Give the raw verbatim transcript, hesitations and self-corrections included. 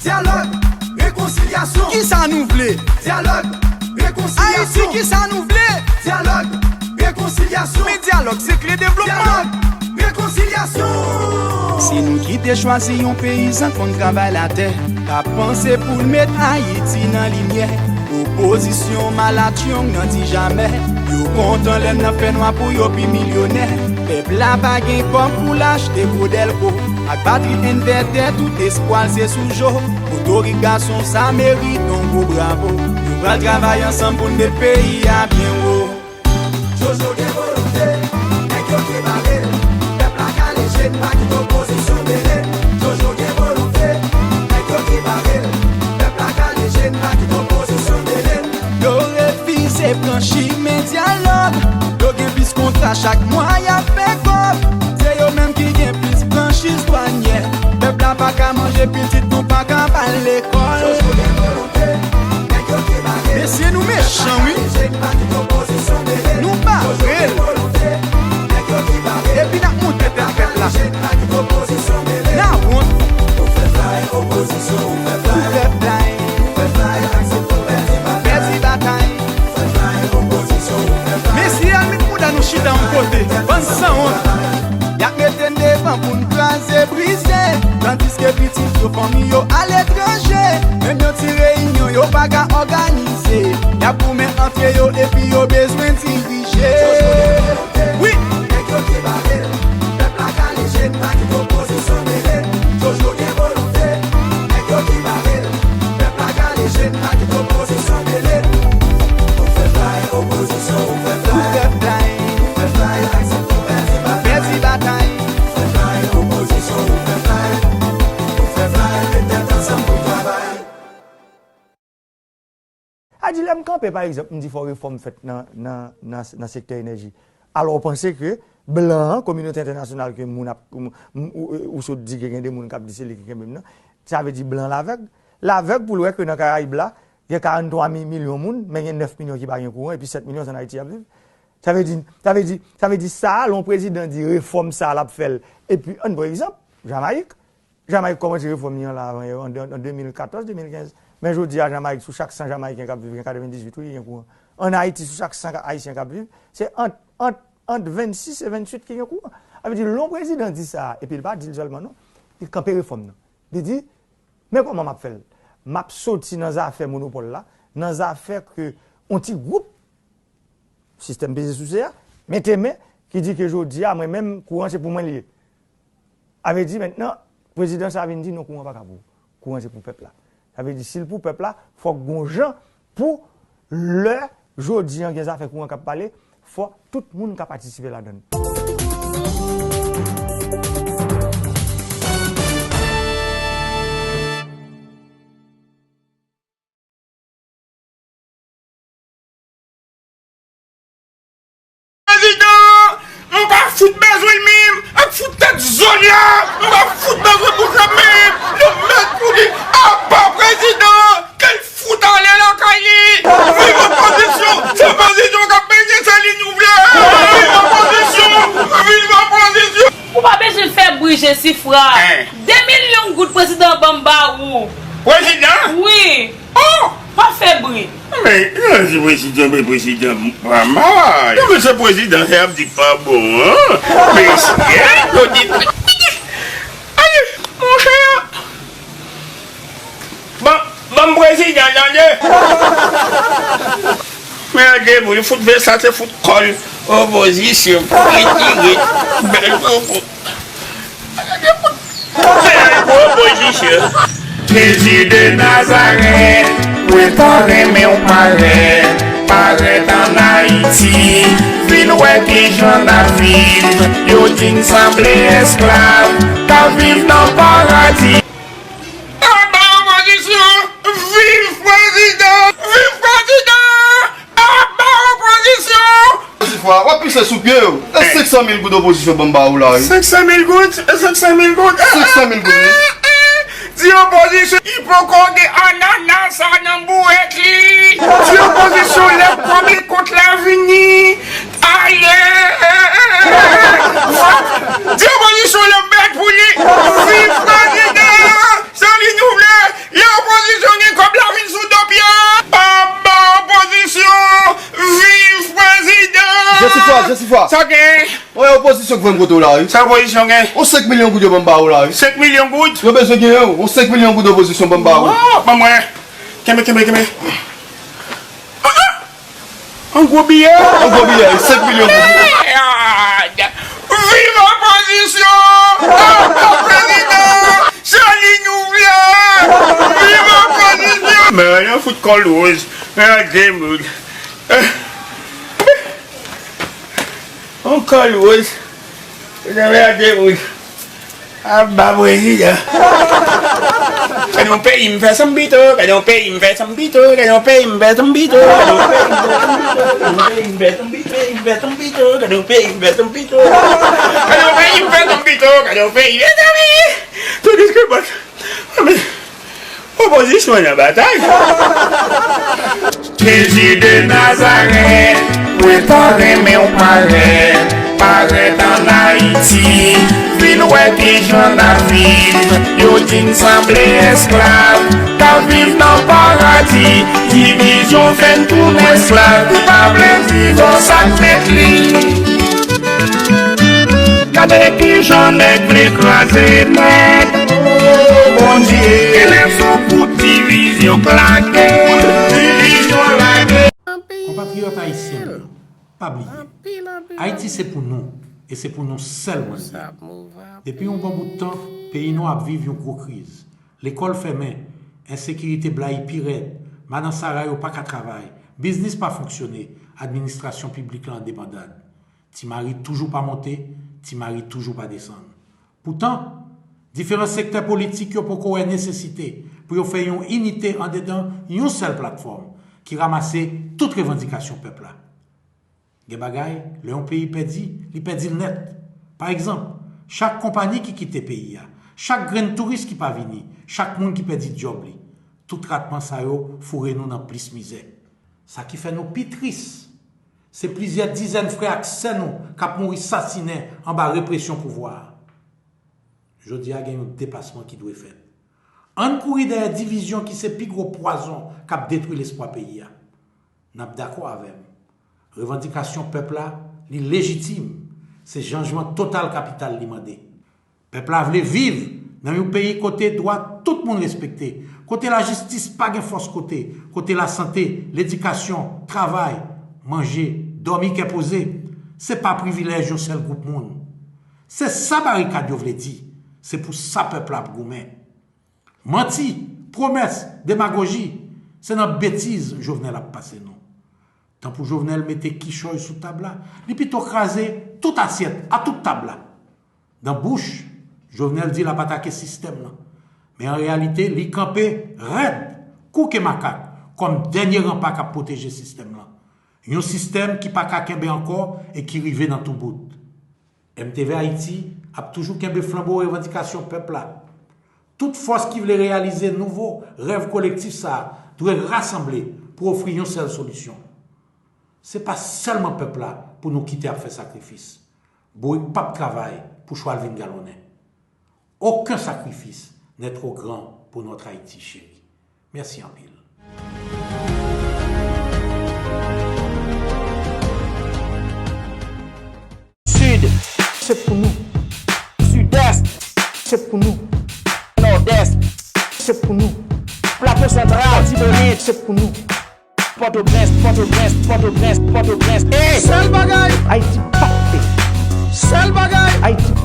Dyalòg, rekonsilyasyon. Kisa nou vle? Dyalòg, rekonsilyasyon. Ayiti, kisa nou vle? Dyalòg, rekonsilyasyon. Men dyalòg se kle devlopman. Dyalòg, rekonsilyasyon. Si nou kite chwazi yon peyizan konn travay latè, k ap panse pou l met Ayiti nan limyè. Opozisyon malatyong nan di jamè. Yo kontan lè n ap fè nwa pou yo pi milyonè. Pèp la pa gen kòb pou l achte gwo dèlko. Ak batri envètè, tout espwa l se sou jo. Motorik gason sa merit yon gwo bravo. Nou pral travay ansanm pou n met peyi a byen wo. Jojo gen volonte, nèg yo ki bare l. Pèp la kale je n, pa kite opozisyon mele. Jojo gen volonte, nèg yo ki bare l. Pèp la kale je n, pa kite opozisyon mele. Yo refize pran chimen dyalòg. Yo gen plis kontra chak mwa y ap fè kòb. Se yo menm ki gen plis franchiz dwanyè. Pèp la pa ka manje, pitit nou pa ka al lekòl. Mesye, nou mechan, wi. Nou bare l. Epi n ap moute tèt pèp la. N a wont. Pou fè flay, opozisyon, ou fè flay. Ou fè flay. Ou fè flay, aksepte w pèdi batay. Pèdi batay. Ou fè flay, opozisyon, ou fè flay. Mesye, ann met mouda nou chita yon kote. Bann sanwont. Y ap mete n devan pou n kraze, brize. Tandiske pitit yo, fanmi yo aletranje. Menm yon ti reyinyon, yo pa ka òganize. Y ap goumen antre yo, epi yo bezwen dirije. Wi. Nèg yo ki bare l, pèp la kale je n, pa kite opozisyon mele. Jojo gen volonte, nèg yo ki bare l, pèp la kale je n, pa kite opozisyon mele. Ou fè flay, opozisyon, ou fè flay. Ou fè flay. Ou fè flay, aksepte w pèdi batay. Pèdi batay. Ou fè flay, opozisyon, ou fè flay. Ou fè flay, met tèt ansanm pou n travay. A di, lè m kanpe, pa egzanp, m di fò refòm fèt nan, nan, nan, nan sektè enèji. Alò, w panse ke blan an, kominote entènasyonal, ke moun ap, m, m, ou, ou sot di ke gen de moun k ap di se li ki kenbe m nan, sa vle di blan l avèg? L avèg pou l wè ke nan Karayib la, gen karanntwa mil milyon moun, men gen nèf milyon ki pa gen kouran, epi sèt milyon se ann Ayiti y ap viv. Sa vle di, sa vle di, sa vle di sa, lè yon prezidan di refòm sa a, l ap fè l. Epi, ann pran egzanp, Jamayik. Jamayik kòmanse refòm li an la avan yè, an, an de mil katòz, de mil kenz. Men jodi a, Jamayik, sou chak san Jamayiken k ap viv, gen katrevendizuit, wi, ki gen kouran. Ann Ayiti, sou chak san Ayisyen k ap viv, se ant, ant, ant vennsis e venntuit ki gen kouran. Sa vle di, lè yon prezidan di sa, epi l pa di l sèlman, non, li kanpe refòm nan. Li di, men kòman m ap fè l? M ap soti nan zafè monopòl la, nan zafè ke yon ti gwoup sistèm peze souse a, mete men, ki di ke jodi a, mwen menm, kouran se pou mwen li ye. A vle di, mentnan, prezidan sa vin di, non, kouran pa ka pou ou. Kouran se pou pèp la. Sa vle di, si l pou pèp la, fòk gon jan pou lè jodi a gen zafè kouran k ap pale, fò tout moun ka patisipe ladan l. Prezidan, m pa fout bezwen l menm, ak fout tèt zòn la, m pa fout bezwen bouch la menm, yo mèt pou li, apa prezidan, ke l fout ale lakay li. Viv opozisyon, se opozisyon k ap benyen, se li nou vle. Viv opozisyon, viv opozisyon. Ou pa bezwen fè bri Jesifra. Hein. De milyon goud prezidan ban m ba ou. Prezidan? Wi. Oh! Pa fè bri. Men, lè di prezidan, men prezidan pa mal. Non, men se prezidan, se ap di pa bon, an. Mesye, yo di, ale, monchè. Ban, ban m prezidan, tande. Men an de moun, fout vè sa, se fout kòl opozisyon pou retire bèl pwopo. Bèl pwopozisyon. Jezi de Nazarèt, mwen ta renmen w parèt, parèt ann Ayiti, vin wè kijan n ap viv, yo di n sanble esklav, k ap viv nan paradi. Anba opozisyon, viv prezidan, viv prezidan! Aba opozisyon! Jesifra, w ap pise sou pye yo. E senk san mil goud opozisyon ban m ba ou la, wi. Senk san mil goud? E senk san mil goud? Senk san mil goud, wi. Di opozisyon, li poko gen anana sa nan bouwèt li. Di opozisyon, lè kòb li kont la vini. Aye! Di opozisyon, lè bèt pou li. Viv prezidan! Se li nou vle! Sa gen? Wè, opozisyon k voye m kote w la, wi. Sa opozisyon gen? On senk milyon goud yo ban m ba ou la, wi. Senk milyon goud? Yo bezwen gen yon, on senk milyon goud opozisyon ban m ba ou. Oh, ban mwen. Kenbe, kenbe, kenbe. Ah, ah. On gwo biyè. On gwo biyè, senk milyon goud. Mèd! Viv opozisyon! Viv prezidan! Chali nou vle! Viv opozisyon! Men yon fout kòl wòz. Men yon demoun. On kòl wòz. Nan mède moun. Aba prezidan. Gade yon peyi m fè sanbito, gade yon peyi m fè sanbito, gade yon peyi m fè sanbito, gade yon peyi m fè sanbito, gade yon peyi m fè sanbito, gade yon peyi m fè sanbito, gade yon peyi m fè sanbito, gade yon peyi m fè sanbito, gade yon peyi m fè sanbito. Tandiske, bon, opozisyon nan batay. Jezi de Nazarèt, mwen ta renmen w parèt, parèt ann Ayiti, vin wè kijan n ap viv. Yo di n sanble esklav, k ap viv nan paradi. Divizyon fè n tounen esklav, ki pa vle viv an sa k mèt li. Gade kijan nèg vle kraze nèg. Bondye, genlè s on kout divizyon k lage, divizyon lage. Konpatriyòt ayisyen m yo, pa bliye, Ayiti se pou nou, e se pou nou sèlman l ye. Depi yon bon bout tan, peyi nou ap viv yon gwo kriz. Lekòl fèmen, ensekirite blayi pi rèd, madanm sara yo pa ka travay, biznis pa fonksyone, administrasyon piblik la an debandad. Ti mari toujou pa monte, ti mari toujou pa desann. Poutan, diferan sektè politik yo poko wè nesesite pou yo fè yon inite andedan yon sèl platfòm ki ranmase tout revandikasyon pèp la. Gen bagay, lè yon peyi pèdi, li pèdi l nèt. Pa egzanp, chak konpayi ki kite peyi a, chak grenn touris ki pa vini, chak moun ki pèdi djòb li, tout ratman sa yo foure nou nan plis mizè. Sa ki fè nou pi tris, se plizyè dizèn frè ak sè nou k ap mouri sasinen anba represyon pouvwa a. Jodi a gen yon depasman ki dwe fèt. Ann kouri dèyè divizyon ki se pi gwo pwazon k ap detwi lespwa peyi a. N ap dakò avè m. Revandikasyon pèp la, li lejitim. Se janjman total kapital li mande. Pèp la vle viv nan yon peyi kote dwa tout moun respekte, kote lajistis pa gen fòs kote, kote lasante, ledikasyon, travay, manje, dòmi kè poze, se pa privilèj yon sèl gwoup moun. Se sa barikad yo vle di, se pou sa pèp la ap goumen. Manti, pwomès, demagoji, se nan betiz Jovenel ap pase nou. Tan pou Jovenel mete kichòy sou tab la, li pito kraze tout asyèt a tout tab la. Nan bouch, Jovenel di l ap atake sistèm lan. Men an reyalite, li kanpe rèd, kou ke makak, kòm dènye ranpa k ap pwoteje sistèm lan. Yon sistèm ki pa ka kenbe ankò e ki rive nan tou bout. M T V Ayiti ap toujou kenbe flanbo revandikasyon pèp la. Tout fòs ki vle reyalize nouvo rèv kolektif sa a dwe rasanble pou ofri yon sèl solisyon. Se pa sèlman pèp la pou nou kite ap fè sakrifis. Bourik p ap travay pou chwal vin galonnen. Aucun sacrifice n'est trop grand pour notre Haïti chérie. Mèsi anpil. Sid, se pou nou. Sidès, se pou nou. Nòdès, se pou nou. Plato Santral, Latibonit, se pou nou. Pòtoprens, Pòtoprens, Pòtoprens, Pòtoprens. Ey! Sèl bagay! Ayiti p ap peye. Sèl bagay! Ayiti